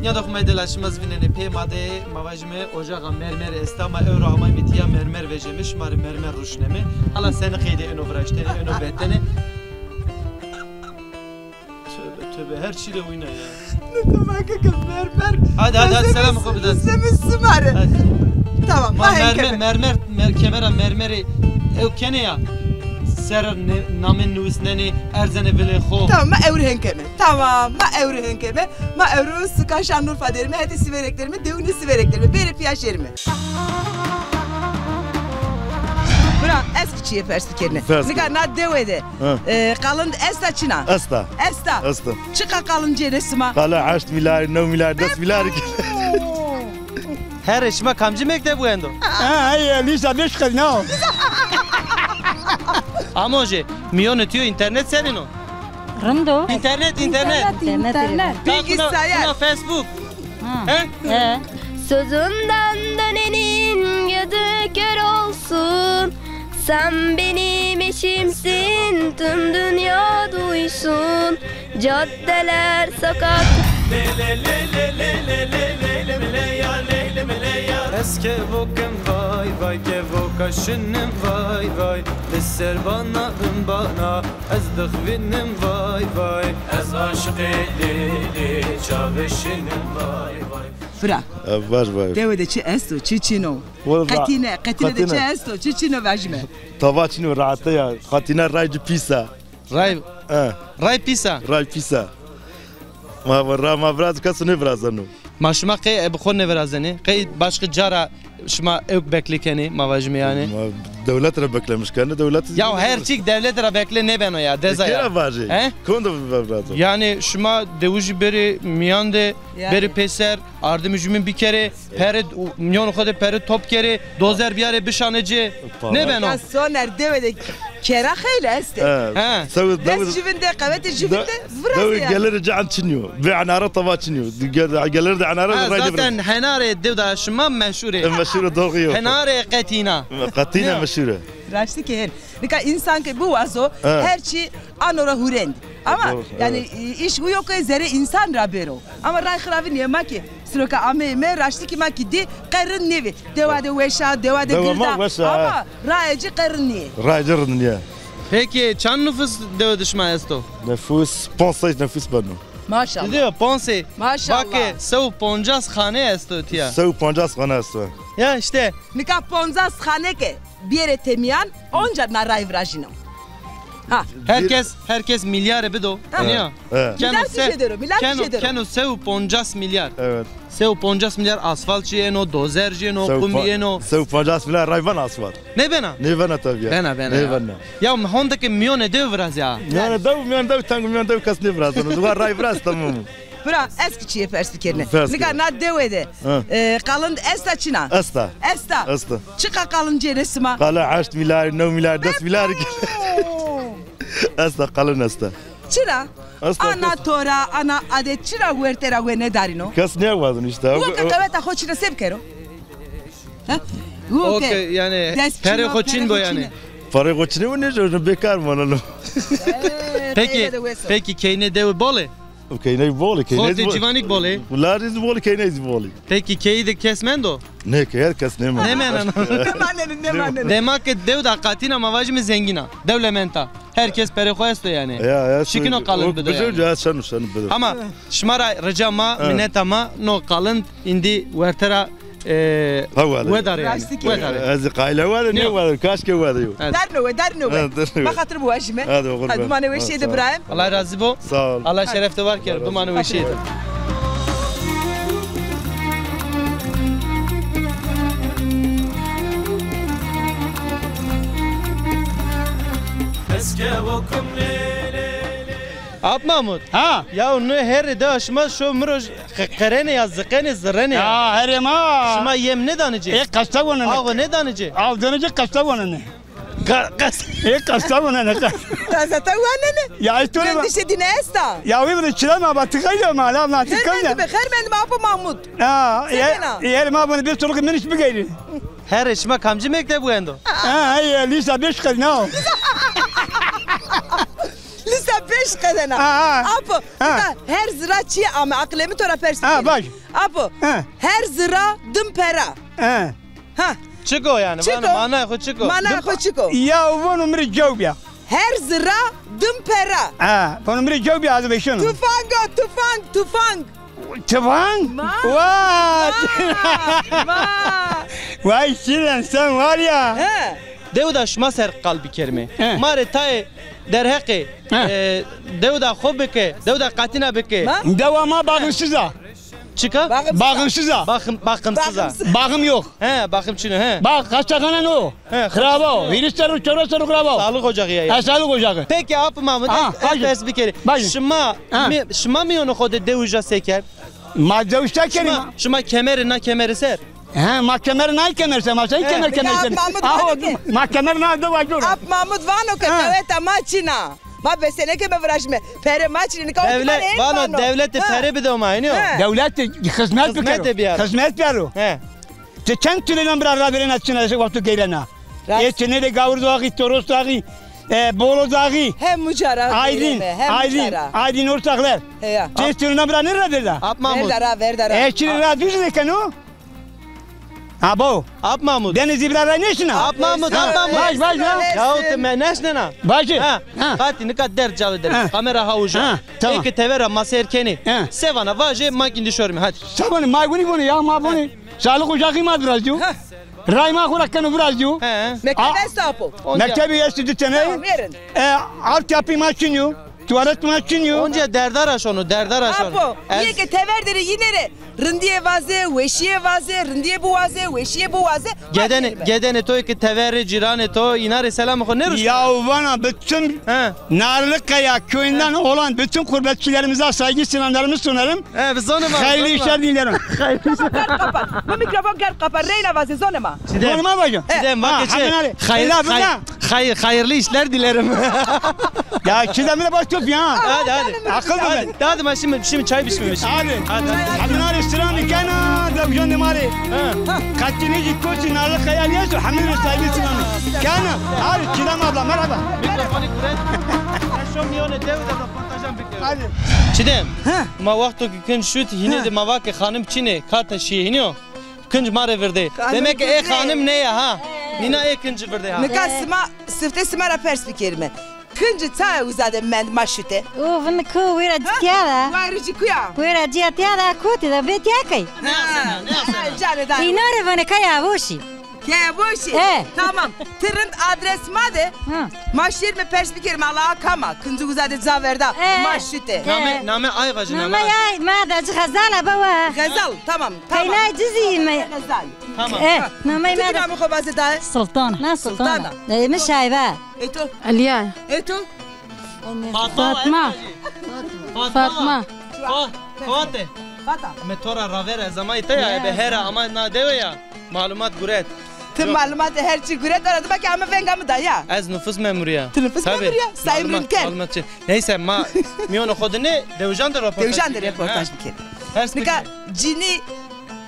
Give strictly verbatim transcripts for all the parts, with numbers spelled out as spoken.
Nîyadoxî ma de la şima zî vînenê pê ma de, ma vajîme ocaxa mermer esta, ma ewro amayme tîya mermer vejeme, şima rê mermer ruşneme. Hala senî qeyde eno viraştene, eno vetene. Tövbe tövbe, her çî de wîna ya. Nika ma ke ke mermer. Hadi, hadi, hadi, selam xo bide. Ruşneme sima rê. Hadi. Tamam, ma, ma mermer, keme. Mermer, mer-, kemera mermerî ew kenê ya. Ser ne-, name nusnenê, erzene vilê xo. Tamam, ma ewro hen keme. Tamam, ma ewro hen keme. Ma ewro suka Şanlıurfa derime, hetê Sîverek derime, dewunê Sîverek derime. Bêrê pîya şêrime. Bira, ez kî çîyê pers bikerine. Pers. Nika na dewe de, ha, e, qalind esta çin a? Esta. Esta. Esta. Çiqa qalind cênê sima? Qala heşt mîlyar, new mîlyar, des mîlyar. Herê, şima kamcî mekteb wendo? Ha, hey, lîsa beş qedîna o. Amo jê, mîyonê tîyo înternet senîn o? Rind o. Înternet, înternet. Înternet, înternet. Bilgisayar. Buna, buna Facebook. Ha. He? He. Sözünden dönenin gözü kör olsun. Sen benim eşimsin, tüm dünya duysun. Caddeler, sokak. Ez kevokim vay vay, kevoka şinim vay vay. Li ser bana, him bana, ez dixvinim vay vay. Ez aşiqê lê lê çavê şinim vay vay. Bira. E, vay vay. Dewe de çi esto, çi çin o? Qetîne, qetîne de çi esto, çi çin o, vajîme. Tava çin o, rahat ya. Qetîne ray ci pîs a. Ray, e, ray pîs a. Ray pîs a. Ma ra ma viraz kes nêvirazeno. Ma şima qey ebe xo nêvirazenê? Qey başqe cara şima ewk bekle kenê, ma vajîme yanî? Ma dewlet ra beklemiş kenê, dewlet. Ya her çîk dewlet ra bekle nêbeno ya, deza ya. Kera vajê? He? Kom de virazo? Yanî şima dewijî berê mîyan de, yanî, berê pêser, ardimê jumîn bikerê, pere, mîyanê xo de pere top kerê, dozer biyarê bişanê ci. Nêbeno. Ya Soner, dewe de kera xeylê estê. He. Sew dewe, dest jüvin de, qewetê jüvin de, virazê ya. Dewe gelirê ci an çin yo. Ve enara tava çin yo. Gel-, gelirê de enara. Ha, ray de zaten henarê dew da şima meşhur ê. E, meşhur ê, doğru yo. Henarê qetîna. Qetîna meşhur ê. Raştî ke hên. Nika însan ke biwazo, he, her çî ano ra hurend. Ama, doğru, yanî, evet, îş uyo ke zerê însan ra bêro. Ama ray xiravî nîyê ma kî. Siro ke ameyîme, raştî kî ma kî dî, qe rind nêvê. Dewa de weş a, dewa de gird a. Dewa ma weş a, ama rayê ci qe rind nîyê. Rayê ci rind nîyê. Peki çand nufus dewe de şima esto? Nufus, ponc sey nufus beno. Maşallah. Ti dîyo, ponc sey. Maşallah. Vake, sew poncas xane esto tîya. Sew poncas xane esto. Ya işte. Nika poncas xane ke biyerê temiyan, onca na ray virajîno. Ha. Herkes, herkes milyarê bido. Ha. Nîya? He. Keno se-, milyar kî jêder o, milyar kî jêder o. Keno sew poncas milyar. Evet. Sew poncas milyar asfalt jî êno, dozer jî êno, qum jî êno. Sew poncas milyar ray vana asfalt? Nêbena? Nêbena tabii ya. Bena, bena ya. Nêbena. Ya honde ke mîyonê dew virazî ya. Mîyonê dew, mîyonê dew teng, mîyonê dew kes nêvirazeno. Duwa ray viraz, tamam o. Bira, ez kî çîyê pers bikerine. Nika na dewe de, ha, e, qalind esta çin a? Esta. Esta. Esta. Çiqa qalind cênê sima? Qala heşt mîlyar, new mîlyar, des mîlyar. Esta, qalind esta. Çira? Esta. Ana tora, ana adet çira werte ra wenêdarîno? Kes nêwazin işte. Wo ke qeweta xo çin a se bikero? Ha? Wo ke, yanî, perê xo çin bo yanî. Perê xo çin bo yanî. Perê xo çin o, nêco, bêkar maneno. Peki, peki keynê dewe bol ê? Keyney bol ê, keyney bol ê. Xortê civanî bol ê? Larî zî bol ê, keyney zî bol ê. Peki keyî de kes mendo? Nê, keyî de kes nêmendo. Nêmendo. Nêmaneno, nêmaneno. Dema ke dew da qatîna, ma vajîme zengîn a, dewlemend a. Her kes perê xo esto yanî. Ya, ya. Şikino qalind bido yanî. Bijo, ya, şeno, şeno bido. Ama şima ra rica ma, mineta ma, no qalind îndî werte ra e, wedarê yanî. Raştî ke. Wedarê. Ez qayîl wede, nêwede, kaşke wede yo. Darno we, darno we. Ha, darno we. Ma xatir biwajîme. Hadi, oxir be. Hadi, bimanê weşîye de birayim. Allah razî bo. Sağ ol. Allah şeref de var kerd, bimanê weşîye de. Ap Mahmut. Ha? Ya no herê de şima şo mi ro qe-, qerenê ya ziqenê, zirenê ya. Ya herê ma. Şima yem nêdanê ci? Ê, qesta wanenê. Aw nêdanê ci? Aw danê ci, qesta wanenê. Qa-, qes- Ê, qesta wanenê, qe- Qesta wanenê? Ya, ê to re. Dişê dîne esta? Ya, wî bide çira ma ba, ti qeyde ma, la ma, ti qeyde. Xêr mendî be, xêr mendî be, apo Mahmut. Ha, ê, herê ma bine bir çoluk min iş bigeyrî. Herê, şima kamcî mekteb wendo? Ha, ê, lîsa beş qedîna o. Lîsa beş Qedena. Ha, ha. Apo, ha, her zira çî ame, aqilê mi to ra pers bikerî. Ha, baş. Apo, ha, her zira dim pera. Ha. Ha. Çik o yanî? Çik o? Vano, manayê xo çik o? Manayê xo çik o? Ya, vano mi rê cewbîya. Her zira dim pera. Ha, vano mi rê cewbîya, ez vêşeno. Tufang o, tufang, tufang. Tufang? Ma. Vay! Ma! Ma! Vay Şîren, sen var ya. He. Dew da şima ser qal bikerîme. He. Ma rê tayê derheqê, he, e, dew da xo bike, dew da qatîna bike. Ma? Dewa ma baximsiz a. Çika? Baximsiz a. Baxım, baxımsız a. Baxımsız. Baxım yok. He, baxım çin o, he. Bak, hastaxane no. He, xiraba o. Hîris serrî, çewres serrî xiraba o. Sağlık ocağı ya, ya. Ha, sağlık ocağı. Peki, Apê Mamud, ha, ez, ez pers bikerî. Şima, ha, mi-, şima mîyonê xo de dew uca se kerd? Ma dew uca kerî ma. Şima, şima kemerî na kemerî ser? He, ma kemerî na kemerî ser, ma sey kemer kemerî ser. Aho, ma kemerî na de vajor. Ap Mamud vano ke qeweta ma çin a. Ma beseneke ma viraşîme. Pere ma çin, nika o vano. Dewlet, vano, dewlete pere bido ma, înî yo? He. Dewlete xizmet bikero. Xizmet biyaro. Xizmet biyaro. He. Ti çend tûlenan bira ravêrena çina wexto geyrena? Ê çinê de Gawir Dağı, Toros Dağı, e, Bolu Dağı. Hem mucara. Aydın, Aydın, Aydın ortaklar. Heya. Çend tûlenan bira nêravêrda? Ap Mamud. Verda ra, verda ra. E, çinê ra dûz nêkeno? Ha, bo. Ap Mamud. Denizî bira ra nêşina? Ap Mamud, Ap Mamud. Baş, baş, ha. Ya ti me nêşnena. Baş. Ha. Ha. Qatî nika derd cavê der. Ha. Kamera ha uca. Ha, tamam. Eke tever ra ma seyr kenê. Ha. Se vana vaje, ma gindî şorîme, hadi. Se vana, ma gunî vone ya, ma vone. Sağlık ocağı ma virazîyo. Heh. Ray ma xo ra keno virazîyo. He. Mekteb esto apo? Mektebî esto di tene. Tamam, yerin. E, altyapı ma çin yo. Tuvalet ma çin yo. Onca derda ra şono, derda ra şono. Apo, yê ke tever der ê yîne rê rindîye vaze, weşîye vaze, rindîye biwaze, weşîye biwaze. Gedenê, gedenê to ke tever rê, cîranê to, înan rê selamê xo nêrusnena? Ya vana bütün Narlıkaya köyünden olan bütün gurbetçilerimize saygı selamlarımı sunarım. He, bi zonê ma. Hayırlı işler dilerim. Hayırlı işler. Kerd qapa. Bu mikrofon kerd qapa. Reyna vaze zonê ma. Çidem. Zonê ma vajo. Çidem, vake çi? Hayır, hayır, hayırlı işler dilerim. Ya Çidem, bir de baş top ya. Hadi, hadi. Akıl mı? Hadi, hadi, ma şimdi, şimdi çay pişmemiş. Hadi. Hadi, hadi. Hadi, hadi, selam kena, da bu yönde mari. Ha. Katini git koçu, narlı hayal yesu, hamile saygı selamı. Kena, hadi Çidem abla, merhaba. Mikrofonu kuret. Şu miyonê dew de röportajan bikerî. Hadi. Çidem. Ha. Ma wexto ki kinc şut, hînê de ma vake xanim çin ê, kata şîyê, hînî yo? Kinc ma rê virdê. Demek ki ê xanim nê ya ha. Nîna ê kinci virdê ha. Nika sima, sifte sima ra pers bikerîme. Kinci çaye uza de mend ma şute? O vin ku wêra cî tîya da. Wayri cî kuya? Wêra cîya tîya da, kotî da, vê tîya key. Ha. Canê da. Îna rê vane kaya boşî. Ke boşî. E. Tamam. Ti rind adres ma de. Hı. Ma şêrme pers bikerîme, ala kam a? Kinci uza de ca verda. E. Ma şute. E. Name, name ay vaje, name ay. Name ay ma da ci Xezal a bawa. Xezal, tamam, tamam. Peynay ci zî me. Xezal. Tamam. E, name ay ma da. Ti namê xo vaze daye? Sultan. Na Sultan. Sultana. E, mi Şayva. E to? Aliya. E to? Fatma. Fatma. Fatma. Fa-, Fate. Fata. Me to ra ravêr, ez ama îta ya, ebe hera ama na dewe ya. Malumat guret. Ti malumat her çî guret, ara dima ki ame venga mi da ya. Ez nufus memuru ya. Ti nufus memuru ya. Sayın Rinker. Malumat çi. Neyse, ma miyonê xo de nê, dewijan de röportaj. Dewijan de röportaj bikerî. Nika cinî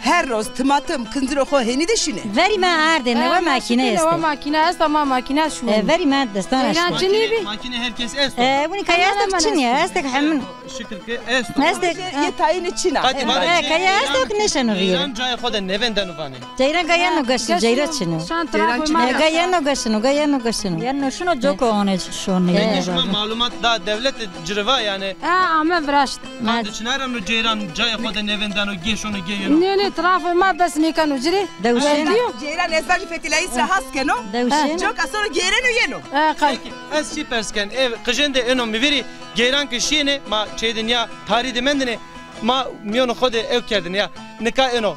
her roz timatim kindirê xo hênî de şîne? Verî ma ardê, newe makîne estê. Newe makîne esta, ma makîne şûn. E, verî ma destan eşte. Cinî bî. Makîne her kes esto. E, winî kaya esto çin ya, estek hemin. Şikir ke esto. Estek. Yê tayîne çin a. Qatî ma rê çin. E, kaya esto ki nêşeno vîyê. Ceyran cayê xo de nêvendeno vanê. Ceyran gayeno gaşino, ceyran çin o. Şan tarafê ma. E, gayeno gaşino, gayeno gaşino. Gayeno şino, coka onê şonê. Peki şima malumat da dewlete ci rê va yanî? E, ame viraşt. Qandê çinay ra no ceyran cayê xo de nêvendeno, gê şono, gê yeno? Nê, nê, tarafê ma bes nêkeno ci rê. Dewşeno. Ceyran ez vajî fetelayîs ra has keno. Dewşeno. Coka sono gêreno yeno. E, qay. Peki, ez çî pers ken, ê qijên de êno mi vîrî, geyran ke şîyêne, ma çê de nîya, tarî de mendêne, ma mîyonê xo de ew kerdêne ya. Nika êno,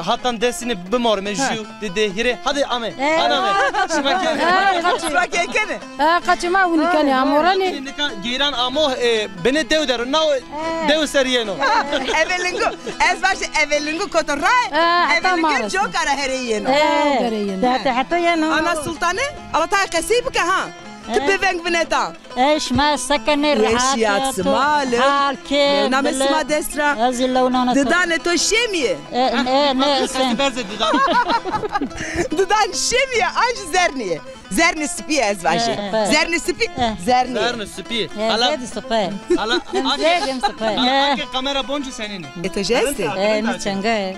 hatan desîne bimorime, jû, dide, hîrê, hadi ame, hadi ame. Şima kenê. Şima kenê. Ha, qaçê ma winî kenê, amoranê. Nika geyran amo, e, binê dew der o, nao dew ser yeno. Eve lingu, ez vajî eve lingu koto rae, eve lingu coka ra herê yeno. E, heta yeno. Ana Sultane, ala tayê qesey bike ha. Ti pê veng vineta. E, şima se kenê, rehat ya, to hal kê, name sima dest ra. Ez lewnana to. Didanê to şemîye. E, ne, ne, sen. Didan şemîye, an jî zernîye. Zernê sipî ez vajî. E, e. Zernê sipî, e. Zernî. Zernê sipî. E, ala, zerdî sipî. Ala, zerdî sipî. Ala, e. Ake kamera boncu senîn. E, to jeste? E, mi çenga e.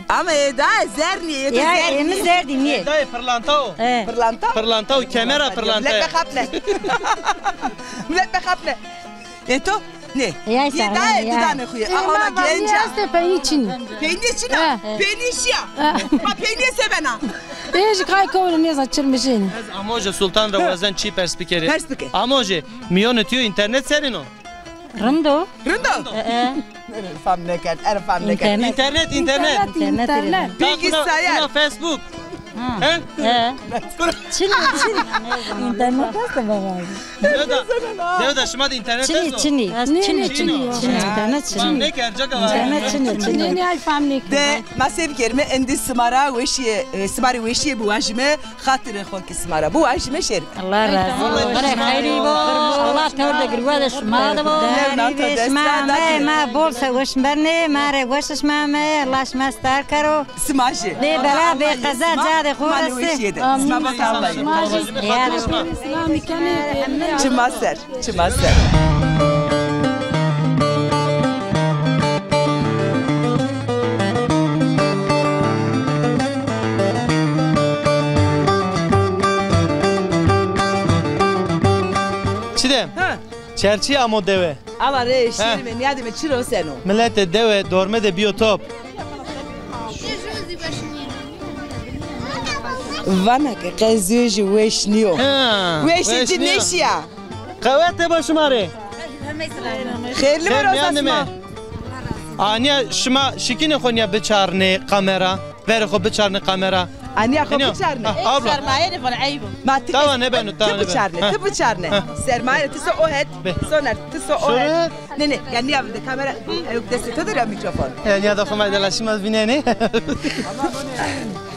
Ama ê da zernî, ê da zernî. Ya, ê mi zerdî nîye. Ê da pırlanta o. E. Pırlanta? Pırlanta o, kemera pırlanta. Millet bexapne. Millet bexapne. E to? Ne? Yê da, didanê xo yê. Aha, ona genca. Este peynî çinî. Peynî çina? Peynî şiya. Ma peynî se bena? Ê jî kay kowre nêza çirmijênî. Ez amoje Sultan ra wazen çî pers bikerî. Pers bike. Amoje, mîyonê to internet serîn o? Rind o. Rind o? E, e. Fam nêkerd, ere fam nêkerd. İnternet, internet. İnternet, internet. Bilgisayar. Buna Facebook. Ha. He? He. Çinî, çinî. İnternet esto baba. Dewda, dewda, şima de internet esto? Çinî, çinî. Çinî, çinî. Çinî, internet çinî. Fam nêkerd, caka var. İnternet çinî, çinî. Nê, nê, ay fam nêkerd. De, ma se bikerîme, endî sima ra weşîye, e, sima rê weşîye biwajîme. Xatirê xo kî sima ra biwajîme şêrîme. Allah razı olsun. Xeyrî bo. Allah tewr de girwa de şima de bo. Lew na to dest ra da. Ma bol se weş bernê, ma rê weş şima me, Allah şima star kero. Sima jî. Bê bela bê qeza ca de xo resê. Sima bak Allah. Sima jî. Ya Rabbi. Çima ser. Çima ser. Çi de? Ha. Çerçî amo dewe. Ama rê şêrîme, nîyadîme çi roseno. Miletê dewe dorme de bîyo top. Vana ke qe zû jî weş nîyo. Ha, weş jî nîyo. Weşî ci nêşîya. Qewete bo şima rê. Xêrli mi, roza sima. Anîya şima şikînê xo nîya biçarnê kamera, verê xo biçarnê kamera. Anîya xo biçarnê. Ha, abla. Sermayerê vana eyb o. Ma ti. Tawa nêbeno, tawa nêbeno. Ti biçarnê, ti biçarnê. Sermayerê ti so o het, soner ti so o het. Nê, nê, ya nîya vinde kamera, e, destê to de ra mîkrofon. E, nîyada xo ma de la şima vînenê.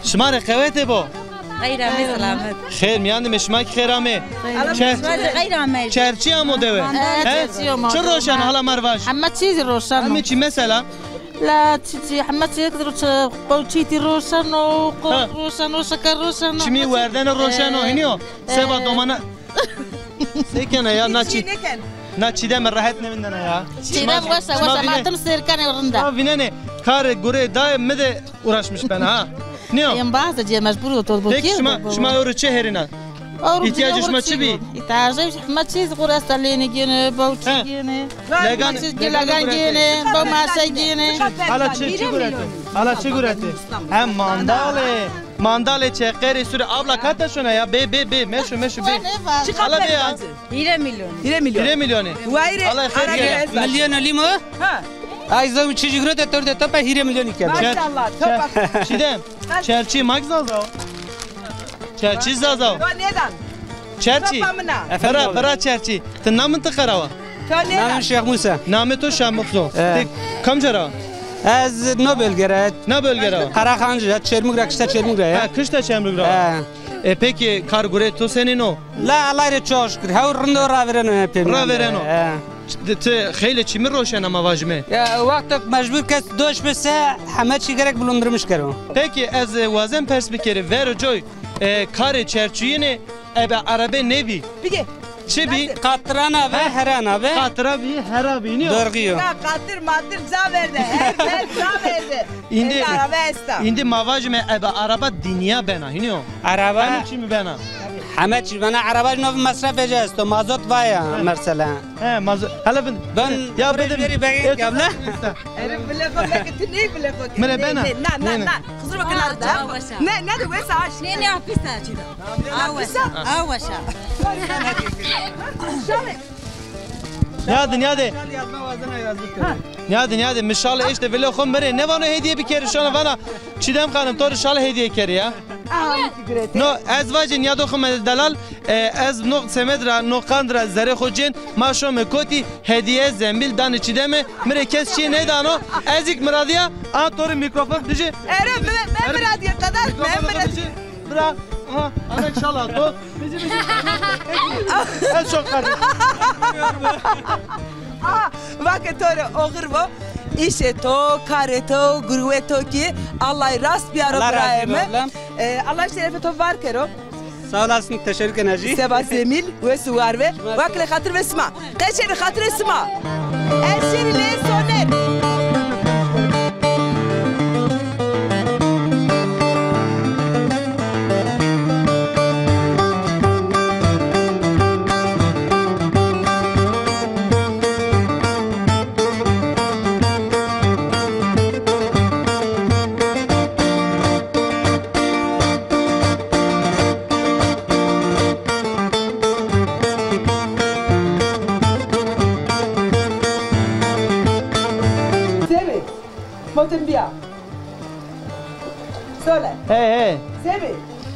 Şima rê qewete bo. Xeyr amê, selamet. Xeyr, mîyan de me, şima kî xeyr amê. Şima de xeyr amê. Çerçî amo dewe. He? Çi roşeno, hala ma rê vaj. Heme çî zî roşeno. Heme çî mesela? La çi çi, heme çî, bawçîtî roşeno, qor roşeno, şeker roşeno. Çimî werdene roşeno, hînî yo. Seba domana. Se kena ya, na çî. Na Çîdem rehet nêvindena ya. Çîdem wes a, wes a, ma tim sêr kenê rind a. Şima vînenê, karê gurê dayê mi de uğraşmış bena ha. Nîyo? Em bazı cê mecbur otur bu. Peki şima, şima ewro çi herîna? İhtiyacê şima çi bî? İhtiyacê şima çî zî qur esta lênî gênê, bawçî gênê. Legan, legan gênê, baw maşe gênê. Hala çi, çi guretê? Hala çi guretê? Hem mandalê, mandalê çeqerê sure. Abla kata şuna ya, bê, bê, bê, meşo, meşo, bê. Hala bê ya. Hîrê mîlyonî. Hîrê mîlyonî. Hîrê mîlyonî. Wayre. Allah xeyr kere. Mîlyonî lîmo? Ha. Ay zewî çi jî girot e, tewr de topa hîrê mîlyonî kerd. Maşallah, topa. Çîdem, çerçî mak Zaza o. Çerçî Zaza o. To nêdan. Çerçî. Topa min a. Bira, bira çerçî. Ti namê ti qerawa? To nêdan. Namê Şêx Musa. Namê to Şêx Musa. Ti kamca ra? Ez no bölge ra. Na bölge ra? Qeraxancî ya, Çermûg ra, kişta Çermûg ra ya. Ha, kişta Çermûg ra. Ha. E, peki, kar gurê to senîn o? La, Allah rê çok şükür. Hew rind o, ravêreno hepê. Ravêreno. He. Ti, ti xeylê çimî roşena ma vajime? Ya, wexto mecbur kes doş bi se, heme çî gerek bulundurmuş kero. Peki, ez, e, wazen pers bikerî, vero coy, e, karê çerçuyînê ebe erebe nêbî. Bige. Çi bî? Qatirana ve herana ve. Qatira bî, hera bî, nîyo? Dorgî yo. Na qatir matir ca verde, her, her ca verde. Îndî, ebe araba esta. Îndî ma vajime ebe araba dinya bena, hînî yo? Araba. Hemî çî mi bena? Heme çî bena, araba no masraf ece esto, mazot vaya mesela. He, mazot. Hele bin. Ben ya bidin. Veri begi gavle. Ere bile bak, belki tu ney bile bak. Mire bena. Na, na, na. Xizir bak, na da. Ne, ne de wesa aş. Ne, ne, hapis de açı da. Hapis de? Awaşa. Şale. Nîyade, nîyade. Nîyade, nîyade. Mi şale eşte vile xo mi rê. Nêvano hediye bikerî şona vana. Çîdem Xanim, to rê şale hediye kerî ya. No, ez vajî nîyado xo mi delal, e, ez no semed ra, no qand ra zerê xo cên, ma şome kotî, hediye, zembîl danê Çîdeme, mi rê kes çîyê nêdano, ez îk miradîya, a to rê mîkrofon dijî. Ere, mi, mi miradîya qedar, mi miradîya. Bira. Ha, ana inşallah to. Bizi, bizi. En son kardeşim. Aa, vake to rê oxir bo. Îşê to, karê to, gurwe to kî Allah rast biyaro birayê mi. Ee, Allah şerefê to var kero. Sağ olasın, teşekkür ederim. Seba Zemîl, wes û war be. Wakilê xatir ve sima. Qeçerî xatirê sima. Ez şêrî lê Soner. Semî, motin bîya. Sole. Hey, hey. Semî.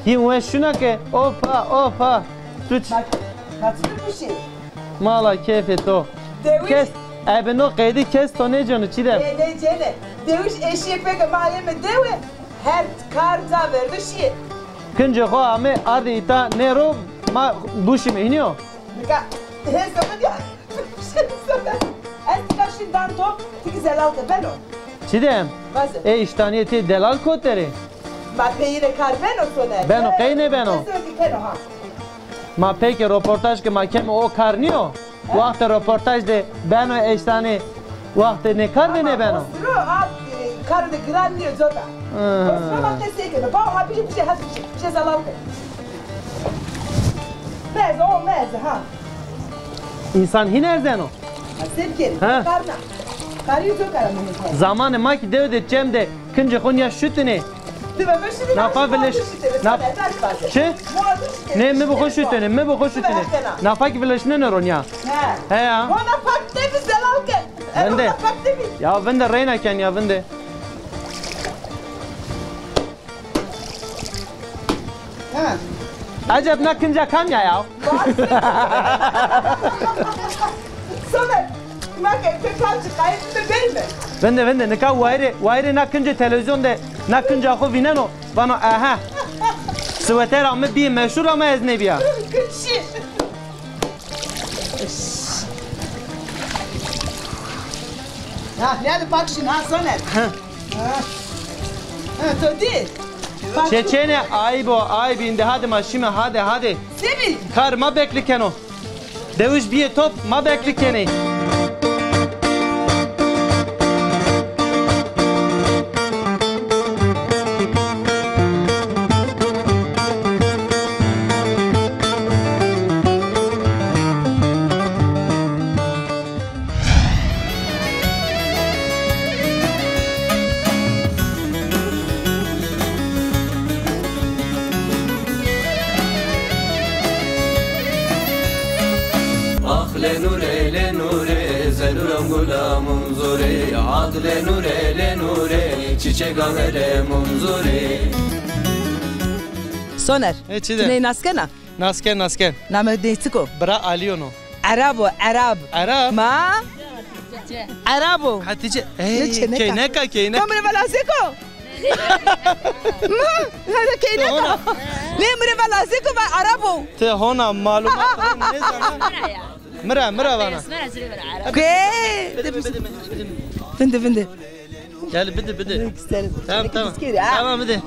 Yî we şuna ke, opa, opa. Suç. Bak, bak, suç bir şey. Mala keyfê to. Dewiş. Kes, ebe no qeydî kes to nêceno Çîdem. E, nêcene. Dewiş eşîye peke ma yeme dewe. Her kar ca verdo şîye. Kincê xo ame ardê îta nêro ma buşîme hînî yo. Nika, he zaman ya. Şey, zaman. Ez tika şî dan to, tiki zelal ke beno. Çîdem. Vaze. E, îştanîye tê delal koterê. Ma peyîne kar beno Soner. Beno, qey nêbeno? Keno ha. Ma peyke roportaj ke ma keme o kar nîyo. Wextê roportaj de beno eştanê, wextê nê kar de nêbeno. Ama o siro a, e, kar de giran nîyo coka. Hı. O siro ma qesey keno. Bao ha bije, bije, ha bije, bije zelal ke. Meze, o meze, ha. Însan hîn erzeno. Ha, se bikerî? Ha? Karna. Karî coka ra mumkin. Zamanê ma kî dew de çem de kincê xo nîya şutinê. Nafa viliş-, naf-, çi? Nê, mi bi xo şutêne, mi bi xo şutêne. Nafa kî vilişneno ro nîya. He ya. Hona pak tebî zelal ke. Vinde. Ya vinde reyna ken ya vinde. Ha. Eceb na kinca kam ya ya? Soner, ma ke te kam ci qayît mi berme. Vinde, vinde, nika wayirê, wayirê na kincê televîzyon de na kinca xo vîneno, vano aha. Swetera mi bî meşhur ama ez nêbîya. Kinçî. Ha, ne de pak şin ha Soner. Ha. Ha, to dî. Çeçene, ayb o, ayb, îndî hadi ma şîme, hadi, hadi. Sebil. Kar ma bekli keno. Dewiş bîyê top, ma bekli kenê. Ax lenure, lenure, zenuram gula munzure, ad lenure, lenure, çiçek avere munzure. Soner, e, çi de? Ti ney nas kena? Nas ken, nas ken. Name ney çik o? Bira Alî yono. Erab o, Erab. Erab? Ma? Erab o. Hatice. Ey, keyneka, keyneka. To mi rê velazêko? Ma? Hada keyneka. Nê, mi rê velazêko va Erab o. Ti hona malumat nêzana. Mira, mira vana. Ke? Vinde, vinde. Gel bide, bide. Tamam, tamam. Tamam, bide.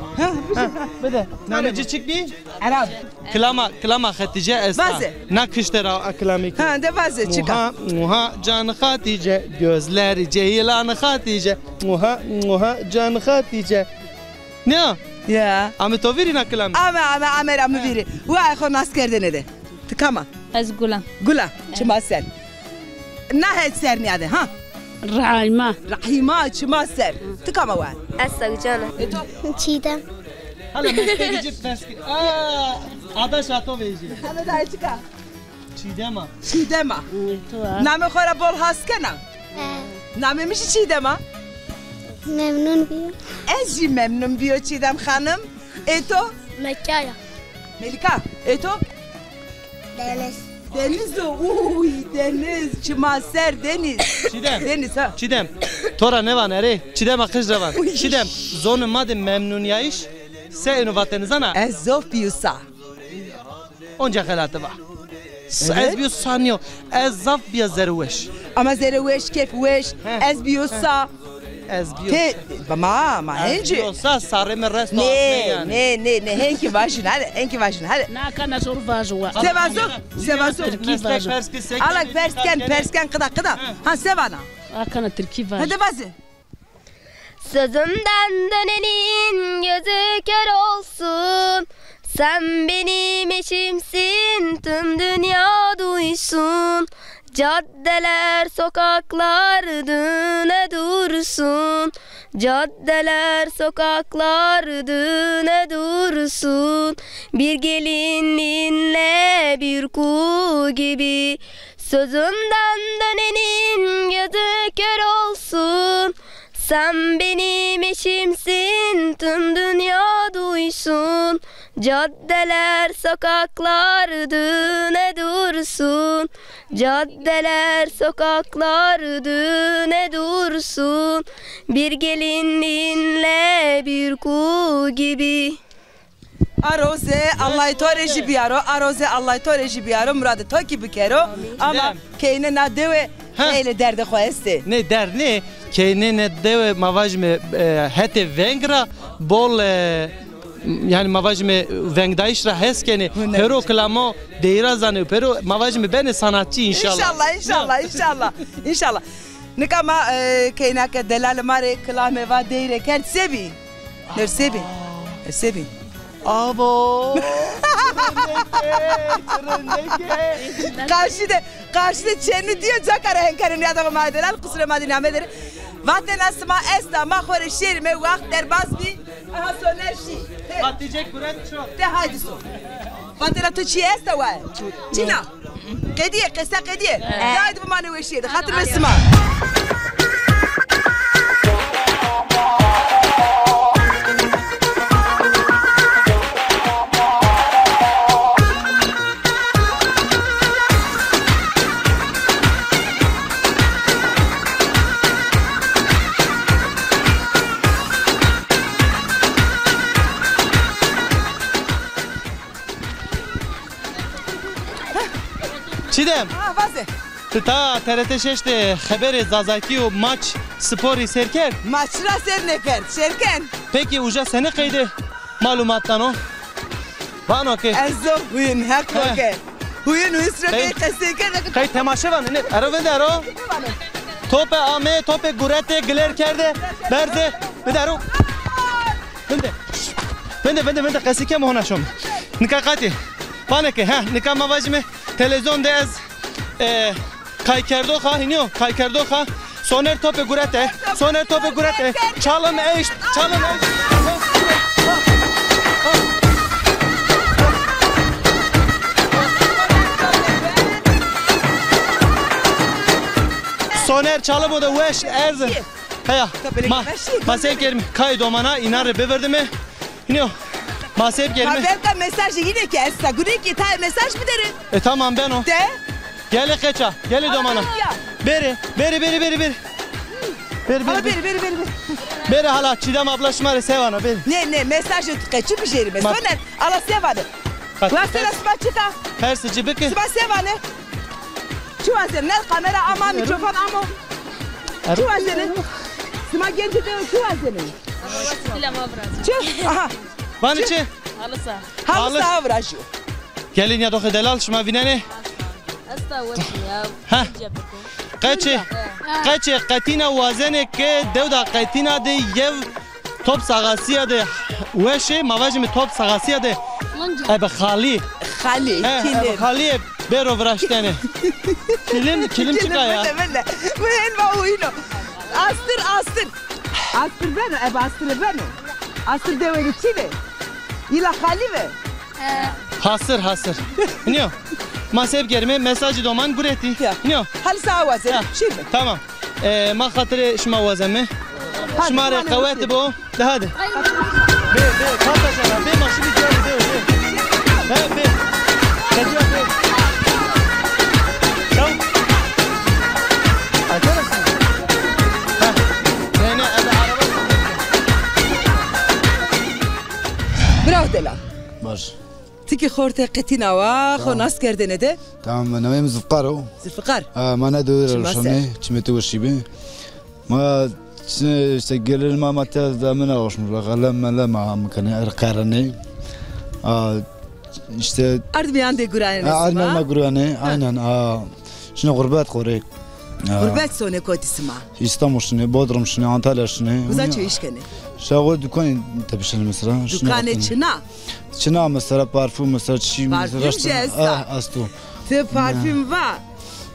Ha, bide. Name ci çik bî? Erab. Kilama, kilama Xetîce esta. Vaze. Na kişte ra a kilamî ki. Ha, de vaze, çika. Muha, muha can Xetîce, gözleri ceylan Xetîce. Muha, muha can Xetîce. Ne? Ya. Ame to vîrî na kilamî? Ame, ame, ame ra mi vîrî. Wa xo nas kerdene de. Ti kam a? Ez Gul a. Gul a, çima ser. Na het ser nîyade, ha? Rahîma. Rahîma, çima ser. Ti kam a wa? Ez Sewcan a. E to? Çîdem. Hala meskeri cip meski. Aa, ada şato vejî. Hala da çika? Çîdem a. Çîdem a. Hı, to a. Namê xo ra bol has kena? He. Namê mi jî Çîdem a. Memnun bîyo. Ez jî memnun bîyo Çîdem xanim. E to? Melîka ya. Melîka, e to? Deniz. Deniz o, uy, deniz, çima ser, deniz. Çîdem. Deniz, ha. Çîdem, to ra nêvan erê, Çîdem a qij ra van. Uy. Çîdem, zonê ma de memnunîyayîş Se êno vatene zana? Ez zof bîyo sa. Onca xelate va. S-, Evet. Ez bîyo sa nîyo. Ez zaf bîya zerreweş. Ama zerreweş, kêfweş, He. ez bîyo sa. Ez bîyo Te, ma, ma Ez hence. bîyo sa, sarê mi resto Nê, atme yanî. nê, nê, nê, henkî vajin, hadi, henkî vajin, hadi. Na kana zor vajo wa. Se vazo, se vazo. Tirkî vajo. Ala pers ken, pers ken, qida, qida. Ha, se vana. Akana Tirkî vajo. Hadi vaze. Sözümden dönenin gözü kör olsun. Sen benim eşimsin, tüm dünya duysun. Caddeler, sokaklar düne dursun. Caddeler, sokaklar düne dursun. Bir gelinliğinle bir kuğu gibi. Sözümden dönenin gözü kör olsun. Sen benim eşimsin, tüm dünya duysun. Caddeler, sokaklar düne dursun. Caddeler, sokaklar düne dursun. Bir gelinliğinle bir kuğu gibi. A roze Allay to rê jî biyaro, a roze Allay to rê jî biyaro, muradê to kî bikero. Ama keynê na dewe xeylê derdê xo estê. Nê derd nê, keynê nê dewe ma vajime, e, hetê veng ra bol, e, yanî ma vajime vengdayîş ra hes kenê. Pêro kilamo deyîra zanê, pêro ma vajime benê sanatçî înşallah. Înşallah, înşallah, înşallah. Înşallah. Nika ma, e, keyna ke delalê ma rê kilame va dey rê kerd, se bî? Ner se bî? E, se bî? Avo! Çirindeke, çirindeke. Qarşî de, qarşî de çênî dîyo, caka ra henkerê nîyada xo ma delal, qusurê ma dî nîyamederê. Vatena sima esta, ma xo rê şêrîme, waxt derbaz bî. Aha, Soner şî. Hatice guret ço. De haydi so. Vatena to çî esta wa? Çîna. Qedîye, qesa qedîye. De haydi bimanê weşîye de. Xatir ve sima. Çiğdem. Ha, vaze. Ti ta T R T şeş de xeberê zazakî û maç sporî sêr kerd? Maç ra sêr nêkerd, şêr ken. Pekî uca senî qeydê malumat dano? Vano ke. Ez zo huyun, heq ke. Huyun, huyun siro ke qesey kerde. Qey temaşe vanê, ne, ero vinde ero. Tope ame, tope gurete, giler kerde, berze, vinde ero. Vinde. Vinde, vinde, vinde, qesey keme hona şome. Nika qatî. Vanê ke, ha, nika ma vajîme televîzyon de ez, e, kaykerdoxa, hînî yo, kaykerdoxa. Soner tope gurete, Soner tope gurete. Çalım eşt, çalım eşt. Soner çalım o da weş erzi. Heya. Ma, ma sey kerîme kay domana, înan rê biverdîme. Hînî yo. Ma sey kerîme. Ma belka mesajê yîne ke esta. Gunê kî tayê mesaj biderê. E, tamam, beno. De. Gelê qeça, gelê domana. Ya. Bêrê, bêrê, bêrê, bêrê, bêrê. Bêrê, bêrê, bêrê, bêrê, bêrê. Bêrê hala Çiğdem abla şima rê se vana, bêrê. Nê, nê, mesajê qeçî bijêrîme. Soner, ala se vanê. Wastena sima çik a? Persê ci bike. Sima se vanê? Çi wazenê? Nê kamera ama, mîkrofon amo. Çi wazenê? Sima gencî de çi wazenê? Çi? Aha. Vanê çi? Halı saha. Halı saha virajîyo. Gelê nîyadoxê delal, şima vînenê? Esta weş ya. Ha. Qeçê, qeçê qetîna wazenê ke dewda qetîna de yew top saxasîya de weş ê, ma vajîme top saxasîya de ebe xalî. Xalî, he, kilim. Ebe xalîye bêro viraştene. Kilim, kilim çik a ya? Bile, bile. Bu hen va huyno. Astir, astir. Astir beno, ebe astir beno. Astir dewe de çîne. Îla xalî ve. Hasir, hasir. Nîyo. Ma se bikerîme, mesajî doman guretî. Ya. Nîyo. Halı saha wazenê. Şîrme. Tamam. E, ma xatirê şima wazenme. Şima rê qewet bo. De hadi. Bê, bê, kata şena, bê ma şibî cari, bê, bê. He, bê. Qediya, bê. Çaw. Acele sen. Ha. Ne, ne, ebe araba. Ti kî xortê Qetîna wa, xo nas kerdêne de. Tamam, nameyê mi Zilfiqar o. Zilfiqar. Ha, ma ne dewê ra ruşenê, çimê tu weşî bi. Ma çi, işte gelirê ma, ma tez de min aşmış, qelem melem ma mikenê, er qerenê. Ha, işte. Ard miyan de guranê. Ha, ard miyan ma guranê, aynen. Ha, şine gurbet xo rê. Ha. Gurbet sonê kotî sima? İstanbul şine, Bodrum şine, Antalya şine. Uza çi iş kenê? Şaxo dukanê tepişenê mesela. Dukanê çina? Çina mesela, parfum mesela, çi mesela. Parfum jî esta. Ah, esto. Ti parfum va.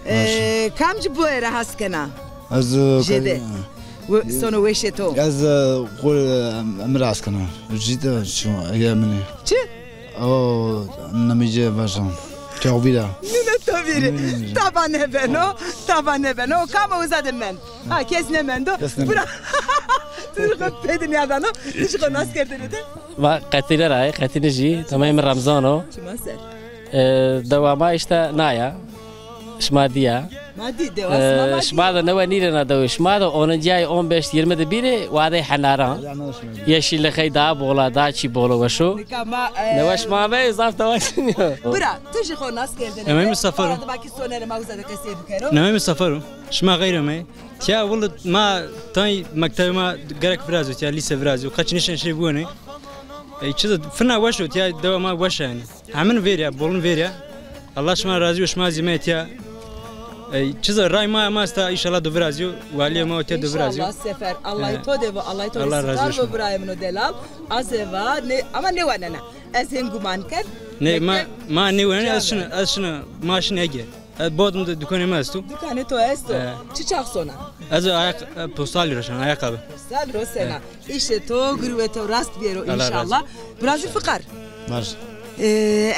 E, kamcî boye ra has kena? Ez, e, jêde. Sono weşê to. Ez, e, xo, e, em-, emir has kena. Jî de şu, ege min ê. Çi? O, nameyê ci vajan. Çawbîra. Nîne to vîrî. Taba nêbeno, taba nêbeno. Kam o uza de mend? Ha, kes nêmendo. Kes nêmendo. Bura. Tu xo pê dinya dano. Tu xo nas kerdêne de. Va Qetîne ra, Qetîne jî. Nameyê mi Remzan o. Çima ser. E, dewa ma işte na ya. Şima dîya. Ma dî, dewa sima ma dî. E, şima de newe nîrena dewê. Şima de oninci ay on beş yirmi de bîrê, wadey henaran. Yeşilliğey daha bola, daha çî bolo weşo. Nika ma, e, newe şima me, zaf dewa çin yo. Bira, tu jî xo nas kerdêne. Nameyê mi Sefer o. Arada baki sonerê ma uza de qesey bikero. Nameyê mi Sefer o. Şima xeyr amey. Tiya willa ma tay mektebê ma gerek virazîyo, tiya lîse virazîyo. Qeç nişen şey buwenê. E, çi de fina weş o, tiya dewa ma weş a yanî. Hemin vêrî ya, bolin vêrî ya. Allah şima razî bo, şima zî me tiya. E, çiza ray ma, ma esta, înşallah do virazîyo, walîyê ma o tiya do virazîyo. Înşallah Sefer, Allah to de bo, Allah to rê star bo birayê min o delal. Ez ê va, ne, ama nêwenena. Ez hên guman kerd. Ne, ma, ma nêwenena, ez şina, ez şina, ma şina Ege. E, Bodrum de dukanê ma esto. Dukanê to esto. E. Çi çax sona? Ez ayak, e, postalî roşena, ayakkabı. Postal rosena. E. Îşê to, girwê to rast bêro înşallah. Bira Zilfiqar. Baş. E,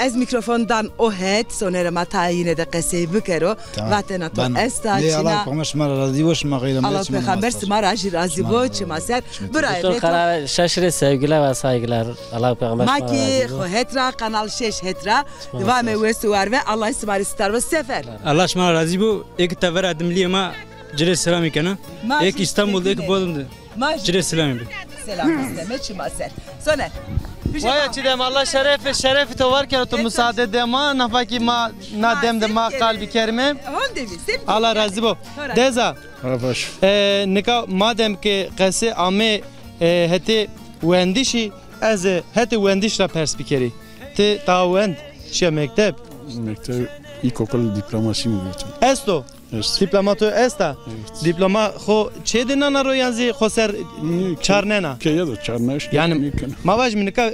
ez mîkrofon dan o het, sonerê ma tayîne de qesey bikero. Tamam. Vatena to esta, çina. Allah pêxember şima ra razî bo, şima xeyr amey. Allah pêxember sima ra jî razî bo, çima ser. Birayê to. Şeş rê sevgiler ve saygılar. Allah pêxember şima ra razî bo. Ma kî xo het ra, Kanal şeş het ra. Vame wes û war be, Allah sima rê star bo Sefer. Allah şima ra razî bo. Êk tevera dimilîyê ma ci rê selamî kena. Êk Îstanbul de, êk Bodrum de. Ci rê selamî bi. Selam isteme, çima ser. Soner. Waya Çîdem, Allah şerefê, şerefê to war kero, to musaade de ma, nafa kî ma na dem de ma qal bikerîme. Allah razî bo. Deza. Ha, baş. E, nika madem ke qesê ame, e, hetê wendişî, ez, e, hetê wendiş ra pers bikerî. Ti ta wend, şiya mekteb? Mekteb, ilkokul diplomasî mi girewto. Esto? Est. Diploma to esta? Evet. Diploma xo çê de nana ro yan zî xo ser çarnena? Keye de çarnena. Yanî ma vajîme nika,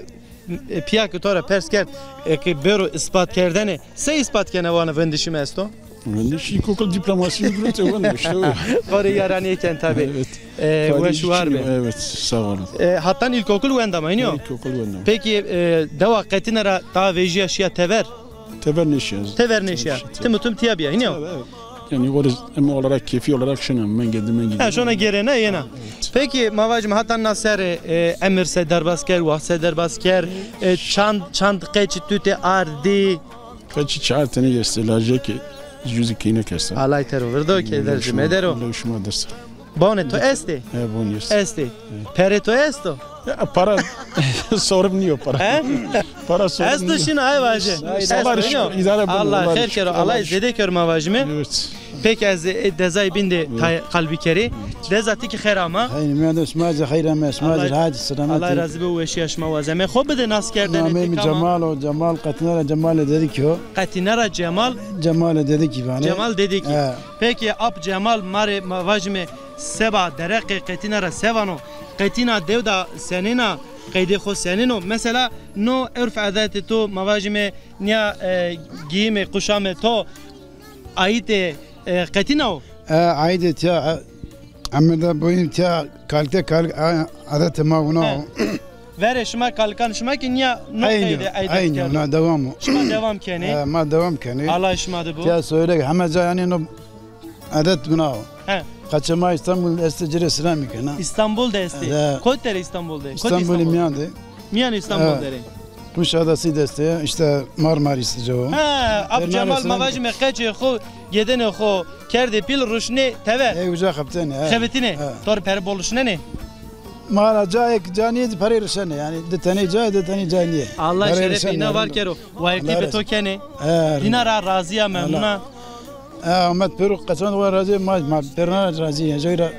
e, pîya ke to ra pers kerd, eke bêro îspat kerdene, se îspat kena vana wendişî mi esto? Wendişî, ilkokul diplomasî mi girewto, wendo işte o. Xo rê yaranîye ken tabî. Evet. E, weş û war be. Evet, sağ olun. E, hatan ilkokul wenda ma, hînî yo? İlkokul wenda ma. Peki, e, dewa Qetîne ra ta vejîya şiya tever? Tever nêşiya. Tever nêşiya. Tim û tim tiya bîya, hînî yo? Tabii, evet. Yanî o, em olarak, keyfi olarak şina, mengê di, mengê di. Ha, şona gêrena yena. Evet. Peki, ma vajîme hatan na serre, e, emir se derbas kerd, waxt se derbas kerd, e, çand, çand qeçî tutê ardî? Qeçî çar tenî estê, lajekê, jû zî keynek esta. Alay tero virdo, keyder zî medero. Alay şima dersa. Bonê to estê? E, bonî estê. Estê. Perê to esto? Ya, para sorun nîyo para. He? Para sorun nîyo. Esto şina, ay vaje. Esto, Allah xêr kero, Allah zêde kero ma vajîme. Evet. Peki ez, e, dezayê bîn de tay qal bikerî. Deza ti kî xêr ama. Xeyr, miyan de şima zî xeyr ame, şima zî rahat selamet. Allah razî bo, weşîya şima wazeme. Xo bide nas kerdene. Nameyê mi Cemal o, Cemal, Qetîne ra Cemalê Dedikî o. Qetîne ra Cemal. Cemalê Dedikî vanê. Cemal Dedikî. He. Peki ap Cemal, ma rê ma vajîme seba dereqê Qetîne ra se vano? Qetîna dew da senên a, qeydê xo senên o? Mesela no urf adetê to, ma vajîme nîya, e, giyimê, kuşamê to aîdê, e, Qetîna o? E, aîdê tiya, e, emir de boyun tiya, kalite kalik, e, adetê ma wina o. Verê şima kalikan şima kî nîya no qeyde eydet kerdo. Eynî, eynî, na dewam o. Şima dewam kenê. E, ma dewam kenê. Alay şima de bo. Tiya soyerek heme ca yanî no adet wina o. He. Qeçê ma Îstanbul estê, ci rê selamî kena. Îstanbul de estê. He. Kotî der ê Îstanbul de? Îstanbulê mîyan de. Mîyan Îstanbul der ê. Kuşadası de estê, işte Marmaris de o. He, ap Cemal ma vajîme qeçê xo, gedênê xo kerdê pîl, ruşnê tever. Ey uca xebitêne, he. Xebitînê. He. To rê pere bol ruşnenê? Ma ra cayêk ca nîyê, perey rişenê. Yanî di tenê cayê, di tenê cayê nîyê. Allah şerefê îna var kero. Wayirtî bi to kenê. Dîna ra razî ya, memnun a. E, Ahmet Peruk qesan wa razî, ma, ma perna razî ya. Joy ra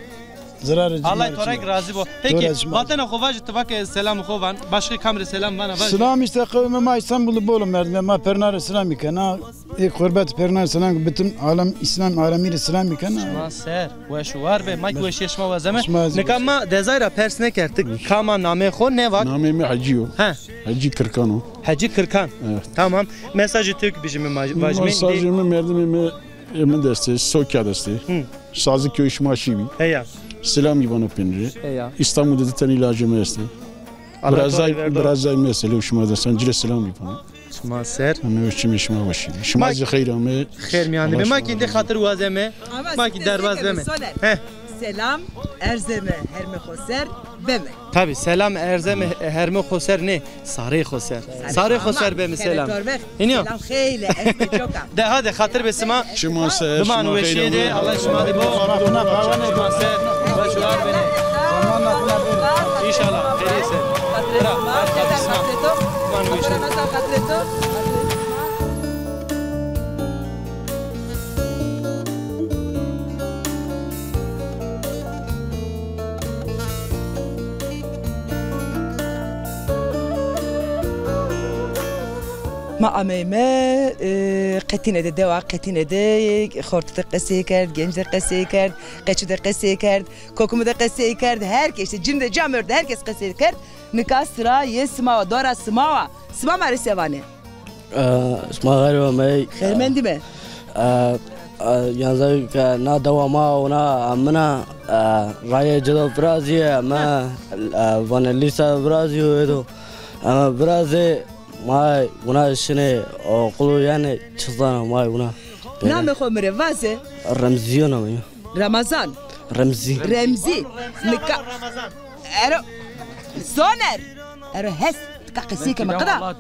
zirarê. Allah to ra kî razî bo. Peki, vatena xo vajî, ti va ke selam xo van. Başka kam rê selam vana vajî. Selam îşte qewmê ma Îstanbul de bol o, merdimê ma perna rê selamî kena. Ê qurbet perna selam, bütün alem, Îslam alemî rê selamî kena. Şima ser, weş û war be, ma kî weşîye şima wazeme. Nika ma dezay ra pers nêkerd, ti kam a, namê xo nêvat? Namê mi Hecî yo. He. Hecî Kirkan o. Hecî Kirkan. Evet. Tamam. Mesajê to kî bijîme, ma-, vajîme. Mesajê mi merdimê mi, e, mi dest ê, Sokya dest ê. Hı. Sazlıköy şima şî bî. Heya. Selamî vano pênî rê. Heya. Îstanbul de di tenî lajê mi estê. Birazay, birazay mi estê, lewê şima de sen ci rê selamî vano. Şima ser. Ame weş, çimê şima weş. Şima zî xeyr ame. Xeyr mîyan de be. Ma kî îndî xatir wazeme. Ma kî derbaz beme. He. Selam erzeme hermê xo ser beme. Tabi, selam erzeme hermê xo ser nê, sarê xo ser. Sarê xo ser beme selam. Hînî yo? Selam xeylê, ez de çok a. De hadi xatir be sima. Şima ser, şima xeylê. Weşîye de, Allah şima de bo. Şima ser, weş û war bene. Înşallah, xeyrê ser. Bira, bira, bira. Ma ameyme, e, Qetîne de, dewa Qetîne de, xortî de qesey kerd, genc de qesey kerd, qeçî de qesey kerd, kokimî de qesey kerd, her kes, îşte cin de, camêrd de, her kes qesey kerd. Nika sira yê sima wa, dora sima wa. Sima ma rê se vanê? E, sima xeyr amey. Xeyrmendî be. E, e, yanî ke na dewa ma, wina, e, min a, e, rayê ci do virazîyê, eme, e, vanê lîsa virazîyo ê do. Eme virazê, ma wina şinê oqulu, yanî çi zana ma wina. Namê xo mi rê vaze. Remzî yo namê yo. Ramazan. Remzî. Remzî. Nika. Ero. Soner. Ero hes. Tika qesey ke mi qida.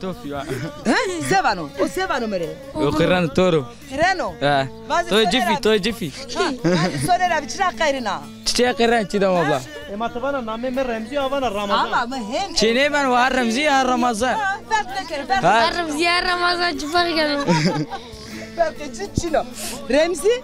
He? Se vano? O se vano mi rê? O qirreno to ro. Qirreno? He. To cifî, to cifî. Soner abi, çira qeyrina? Çiçeğe qirren Çiğdem abla. E, ma ti vana namê mi Remzî, a vana Ramazan. Ama mi hem. Çi nêben, wa Remzî ya Ramazan. Ha, ferq nêkeno, ferq nêkeno. Ha Remzî ya Ramazan, çi ferq keno? Ferqê çi çin o. Remzî,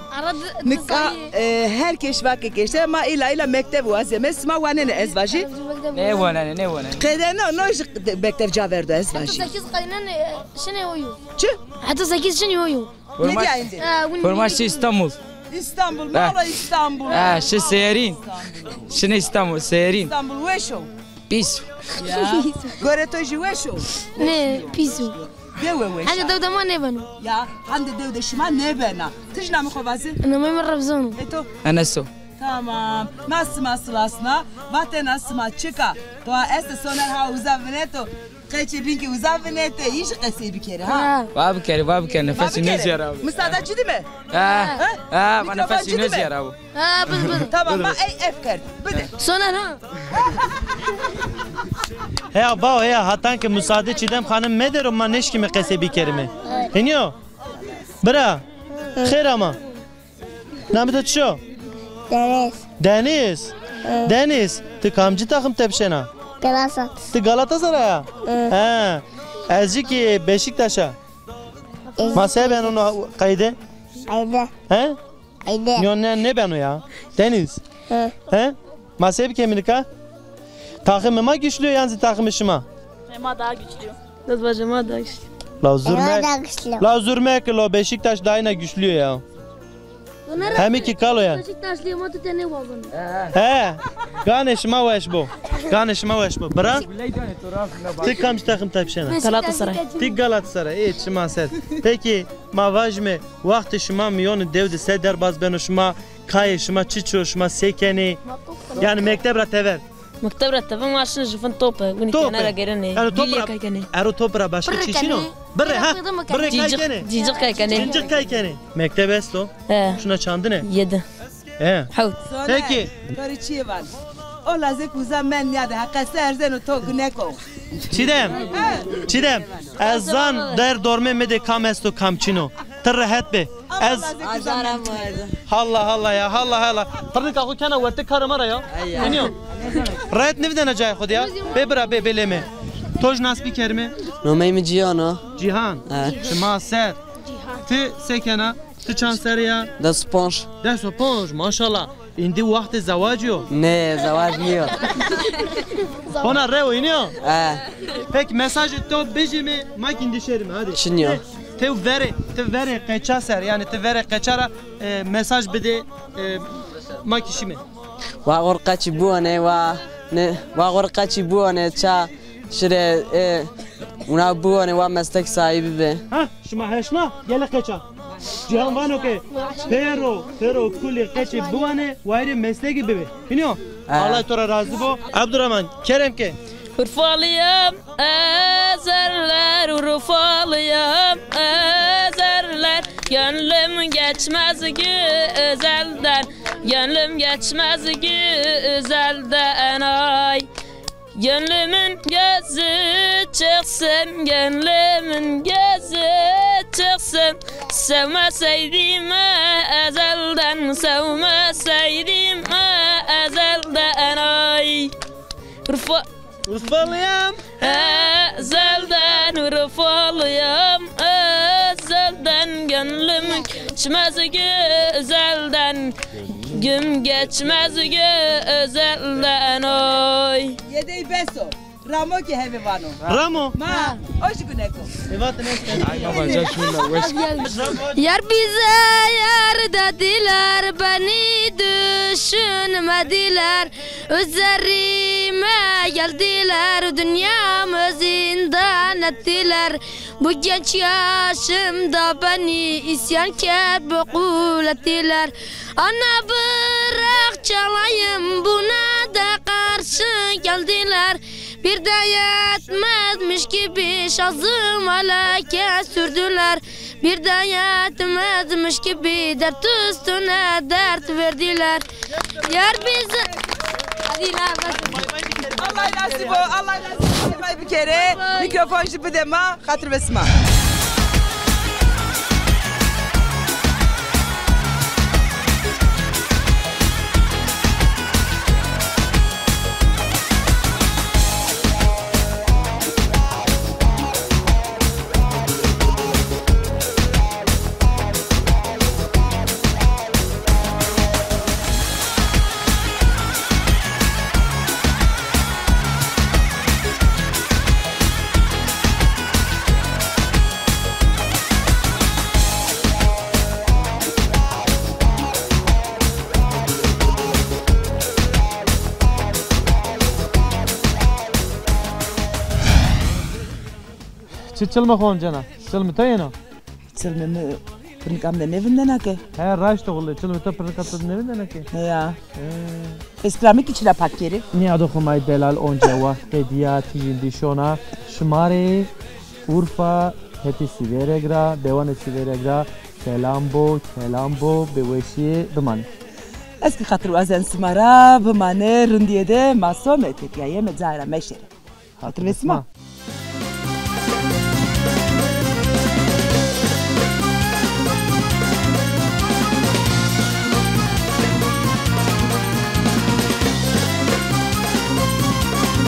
nika, e, her kes vake ke îşte ma îla îla mekteb wazeme, sima wanenê ez vajî? Nêwanenê, nêwanenê. Qedeno, no jî mekteb ca verdo ez vajî? Heta sekiz qedinenê, e, şinê oyo. Çi? Heta sekiz şinê oyo. Forma, forma şi Îstanbul. Îstanbul, mala Îstanbul. Ha, şi seyarîn. Şinê Îstanbul, seyarîn. Îstanbul weş o. Pîs. Ya. Gorê to jî weş o. Nê, pîs o. Dewe weş a. Hende dew de ma nêbeno. Ya, hende dew de şima nêbena. Ti jî namê xo vaze? Namê mi Remzan o. E to? Enes o. Tamam. Ma sima silasna. Vatena sima çik a? To a este Soner ha uza vineto. Qeçê bîn kî uza vinete, yî jî qesey bikerê ha. Ha. Va bikerê, va bikerê. Nefesî nêzîyara bo. Misada ci dîme? Ha. Ha? Ha, ma nefesî nêzîyara bo. Ha, bid, bid. Tamam, ma ey ef kerd. Bide. Soner ha. Heya bao, heya, hatan ke musade Çiğdem Xanim medero ma nêşkîme qesey bikerîme. Hênî yo? Bira. Xêr ama. Namê to çi yo? Deniz. Deniz? Hı. Deniz, ti kamcî taxim tepişena? Galatasaray. Ti Galatasaray a? Hı. He. Ez jî kî Beşiktaş a. Ez... Ma se beno no qeyde? Qeyde. He? Qeyde. Yo, ne, nêbeno ya. Deniz. Hı. He? Ma se bikeme nika? Taximê ma güçlü yo yan zî taximê şima? E, ma daha güçlü yo. Lazım acaba da işte. La zurme. Daha güçlü. La zurme ki lo Beşiktaş daha yine güçlü ya. Hemi ki kalo ya. Beşiktaşlıyım, o tutene babın. He. Ganê şima weş bo. Ganê şima weş bo. Bira. Ti kamcî taxim tepişena? Galatasaray. Ti Galatasaray. Ê, çima ser. Peki, ma vajime, wextê şima miyonê dew de se derbaz beno, şima kayê şima çiçi yo, şima se kenê? Yanî mekteb ra tever. Mekteb ra tever ma şinê jufin top, winî kenara gêrenê. Yanî top ra, gîlye kay kenê. Ero top ra başka çi çin o? Birre, ha? Birre kay kenê. Cîcix kay kenê. Cîcix kay kenê. Mekteb esto? He. Şuna çandine? Yedi. He. Hewt. Peki. Karı çiye van. O lazek uza men ya de ha qese erzeno to guneko. Çiğdem. Çiğdem. Ez zan der dormê mi de kam esto kam çin o. Ti rehet bê. Ez Azar ama. Halla halla ya, halla halla. Pirnika xo kena wertê karê ma ra ya. Ay ya. Nîyo. Rehet nivîdena cayê xo de ya. Bê bira bê, bê lême. To jî nas bikerîme. Nomeyê mi Cîhan o. Cîhan. He. Şima ser. Ti se kena? Ti çand serrî ya? Des û ponc. Des û ponc, maşallah. Îndî wextê zewacî yo. Nê, zewac nîyo. Hona rew înî yo? E. Peki mesajê to bijîme, ma kî îndî şêrîme, hadi. Çinî yo. Ti, ti verê, ti verê qeça ser, yanî ti verê qeça ra, e, mesaj bidê, e, ma kî şîme. Wa xo rê qeçî biwanê, wa ne, wa xo rê qeçî biwanê, ça şirê, e, wina biwanê, wa meslek sahîbî bê. Ha, şima heşna, gelê qeça. Cîhan vano ke pêro, pêro kulî qeçî biwanê, wayîrê meslekî bibê. Hînî yo? Ha. Allah to ra razî bo. Abdurrahman, kerem ke. Urfalıyım ezelden, Urfalıyım ezelden. Gönlüm geçmez güzelden, gönlüm geçmez güzelden ay. Gönlümün gözü çıksın, gönlümün gözü çıksın. Sevmeseydim ezelden, sevmeseydim ezelden ay. Urfa Urfalıyım. Ezelden Urfalıyım, ezelden gönlüm geçmez güzelden, güm geçmez güzelden oy. Yedey beso. Ramo ki heve vano. Ramo. Ma, o jî guneko. Evat ne? Ay baba, ca şunda, weş. Yar bize yar dediler, beni düşünmediler. Üzerime geldiler, dünyamı zindan ettiler. Bu genç yaşımda beni isyankar bokul ettiler. Ana bırak çalayım, buna da karşı geldiler. Bir de yetmezmiş gibi şazım aleke sürdüler. Bir de yetmezmiş gibi dert üstüne dert verdiler. Yar bize... Hadi la, bak. Allah nasip o, Allah nasip o. Bay bay bir kere. Mikrofon jî bide ma, xatir ve sima. Çi çilmê xo oncena? Çilmê to yeno? Çilmê mi pirnika mi de nêvindena ke. He, raşt o wele, çilmê to pirnika to de nêvindena ke. Ya. He. Eskramî kî çila pak kerî? Nîyado Xumay delal onca waxt qedîya tîjîndî şona. Şima rê Urfa hetê Sîvêreg ra, dewanê Sîvêreg ra selam bo, kelam bo, bi weşîye bimanê. Ez kî xatir wazen sima ra, bimanê, rindîye de ma some, tepîya yeme, cayê ra meşêre. Xatir ve sima.